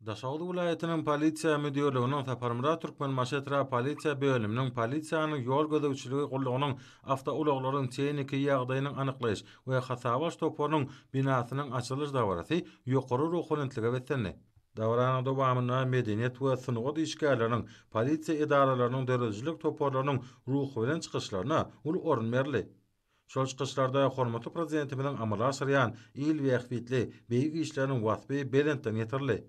Daşoguz welaýatynyň Polisiýa müdirliginiň Saparmyrat Türkmenbaşy etrap polisiýa bölüminiň Polisiýanyň ýol gözegçiligi gullugynyň awtoulaglaryň tehniki ýagdaýynyň anyklaýyş we hasaba alyş toparynyň binasynyň açylyş dabarasy ýokary ruhubelentlige beslendi. Dabaranyň dowamynda medeniýet we sungat işgärleriniň, polisiýa edaralarynyň döredijilik toparlarynyň ruhubelent çykyşlaryna uly orun berildi. Şol çykyşlarda hormatly Prezidentimiziň amala aşyrýan il bähbitli beýik işleriniň waspy belentden ýetirildi.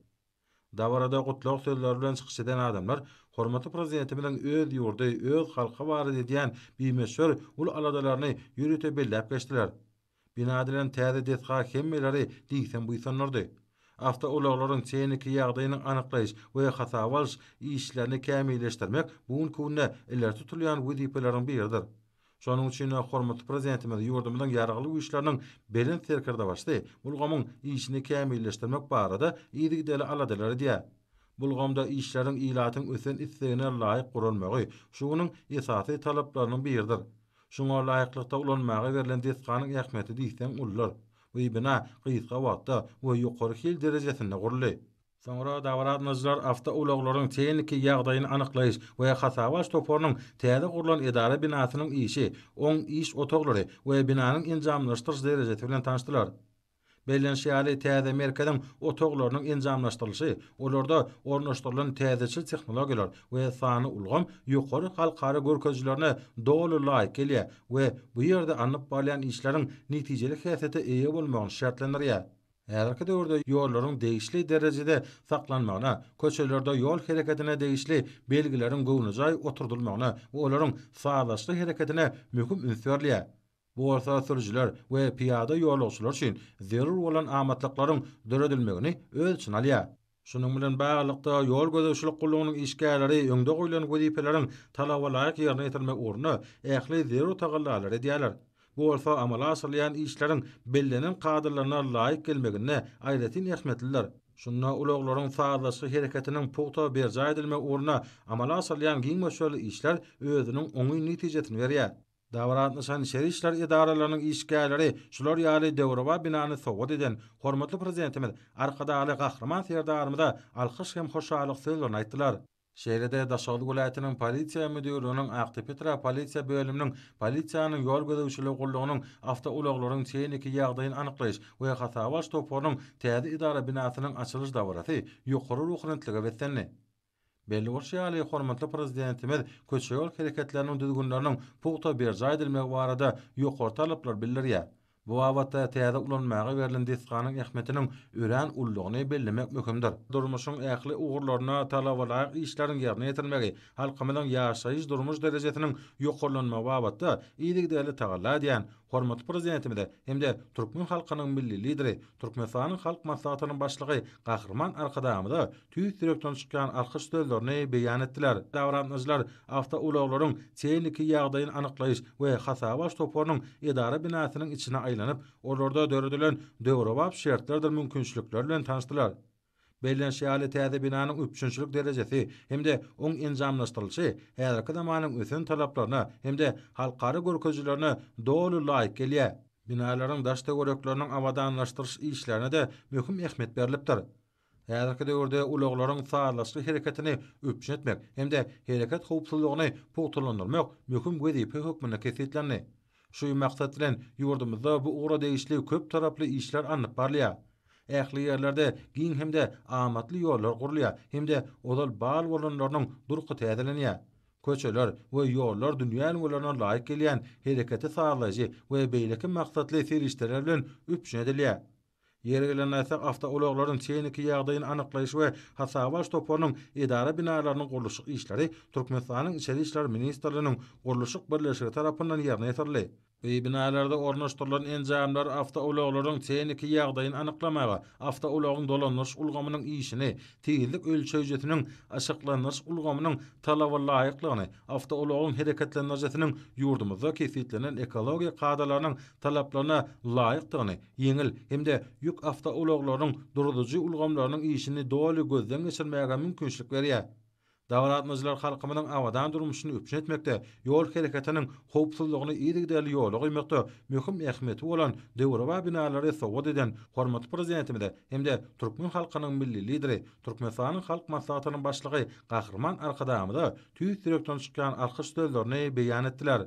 Dabarada gutlag sözleri bilen çykyş eden adamlar hormatly Prezidentimiziň öz ýurdy, öz halky barada edýän bimöçber uly aladalaryny ýörite belläp geçdiler. Bina edilen täze desga hemmeleri diýseň buýsandyrdy. Awtoulaglaryň tehniki ýagdaýynyň anyklaýyş we hasaba alyş işlerini kämilleşdirmek bu günki günde ileri tutulýan wezipeleriň biridir. Şonuň üçin-de hormatly Prezidentimiz ýurdumyzyň Ýaragly Güýçleriniň Belent Serkerdebaşysy ulgamyň işini kämilleşdirmek barada yzygiderli aladalar edýär. Bu ulgamda işleriň ilatyň ösen islegine laýyk guralmagy şu günüň esasy talaplarynyň biridir. Şuňa laýyklykda ulanmaga berlen desganyň ähmiýeti diýseň uludyr. Bu bina gysga wagtda we ýokary hil derejesinde guruldy. Soňra dabara gatnaşyjylar awtoulaglaryň tehniki ýagdaýyny anyklaýyş we hasaba alyş toparynyň täze gurlan edara binasynyň işi, oň iş otaglary we binanyň enjamlaşdyryş derejesi bilen tanyşdylar. Bellenişi ýaly, täze merkeziň otaglarynyň enjamlaşdyrylyşy, olarda ornaşdyrylan täzeçil tehnologiýalar we sanly ulgam ýokary halkara görkezijilerine doly laýyk gelýär we bu ýerde alnyp barylýan işleriň netijeli häsiýete eýe bolmagyny şertlendirýär. Häzirki döwürde ýollaryň degişli derejede saklanmagyna, köçelerde ýol hereketine degişli belgileriň göwnejaý oturdylmagyna we olaryň sazlaşykly hereketine möhüm üns berilýär. Bu bolsa sürüjiler we pyýada ýolagçylar üçin zerur bolan amatlyklaryň döredilmegini öz içine alýar. Şunuň bilen baglylykda, ýol gözegçilik gullugynyň işgärleri öňde goýlan wezipeleriň talabalaýyk ýerine ýetirilmegi ugrunda ähli zerur tagallalary edýärler. Bu bolsa amala aşyrylýan işleriň bellenen kadalaryna laýyk gelmeginde aýratyn ähmiýetlidir. Şunda ulaglaryň sazlaşykly hereketiniň pugta berjaý edilmegi ugrunda amala aşyrylýan giň möçberli işler özüniň oňyn netijesini berýär. Dabara gatnaşan içeri işler edaralarynyň işgärleri şular ýaly döwrebap binany sowgat eden hormatly Prezidentimiz Arkadagly Gahryman Serdarymyza alkyş hem hoşallyk sözlerini aýtdylar. Şeýle-de Daşoguz welaýatynyň Polisiýa müdirliginiň Akdepe etrap polisiýa bölüminiň Polisiýanyň ýol gözegçiligi gullugynyň awtoulaglaryň tehniki ýagdaýyny anyklaýyş we hasaba alyş toparynyň täze edara binasynyň açylyş dabarasy ýokary ruhubelentlige beslendi. Belli bolşy ýaly, hormatly Prezidentimiz köçe-ýol hereketleriniň düzgünleriniň pugta berjaý edilmegi barada ýokary talaplary bildirýär. Bu babatda täze ulanmaga berlen desganyň ähmiýetiniň örän uludygyny bellemek möhümdir. Durmuşyň ähli ugurlarynda talabalaýyk işleriň ýerine ýetirilmegi halkymyzyň ýaşaýyş-durmuş derejesiniň ýokarlanmagy babatda yzygiderli tagalla edýän hormatly Prezidentimize hem-de türkmen halkynyň Milli Lideri, Türkmenistanyň Halk Maslahatynyň Başlygy Gahryman Arkadagymyza tüýs ýürekden çykýan alkyş sözlerini beýan etdiler. Dabaragatnaşyjylar awtoulaglaryň tehniki ýagdaýyny anyklaýyş we hasaba alyş toparynyň edara binasynyň içine aýlanyp, olarda döredilen döwrebap şertlerdir mümkinçilikler bilen tanyşdylar. Bellenişi ýaly, täze binanyň üpjünçilik derejesi hem-de oň enjamlaşdyrylyşy häzirki zamanyň ösen talaplaryna hem-de halkara görkezijilerine doly laýyk gelýär. Binalaryň daş-töwerekleriniň abadanlaşdyryş işlerine-de möhüm ähmiýet berlipdir. Häzirki döwürde ulaglaryň sazlaşykly hereketini üpjün etmek hem-de hereket howpsuzlygyny pugtalandyrmak möhüm wezipe hökmünde kesgitlendi. Şu maksat bilen, ýurdumyzda bu ugra degişli köptaraply işler alnyp barylýar. Ähli ýerlerde giň hem-de amatly ýollar gurulýar hem-de ozal bar bolanlarynyň durky täzelenýär. Köçeler we ýollar dünýä ülňülerine laýyk gelýän hereketi sazlaýjy we beýleki maksatly serişdeler bilen üpjün edilýär. Ýeri gelende aýtsak, awtoulaglaryň tehniki ýagdaýyny anyklaýyş we hasaba alyş toparynyň edara binalarynyň gurluşyk işleri Türkmenistanyň Içeri işler ministrliginiň Gurluşyk birleşigi tarapyndan ýerine ýetirildi. Bu binalarda ornaşdyrylan enjamlar awtoulaglaryň tehniki ýagdaýyny anyklamaga, awtoulagyň dolandyryş ulgamynyň işini, tizlik ölçeýjisiniň yşyklandyryş ulgamynyň talabalaýyklygyny, awtoulagyň hereketlendirijisiniň ýurdumyzda kesgitlenen ekologiýa kadalarynyň talaplaryna laýykdygyny, ýeňil hem-de ýük awtoulaglarynyň duruzujy ulgamlarynyň işini doly gözden geçirmäge mümkinçilik berýär. Dabara gatnaşyjylar halkymyzyň abadan durmuşyny üpjün etmekde, ýol hereketiniň howpsuzlygyny yzygiderli ýola goýmakda möhüm ähmiýeti bolan döwrebap binalary sowgat eden hormatly Prezidentimize hem-de türkmen halkynyň Milli Lideri, Türkmenistanyň Halk Maslahatynyň Başlygy Gahryman Arkadagymyza tüýs ýürekden çykýan alkyş sözlerini beýan etdiler.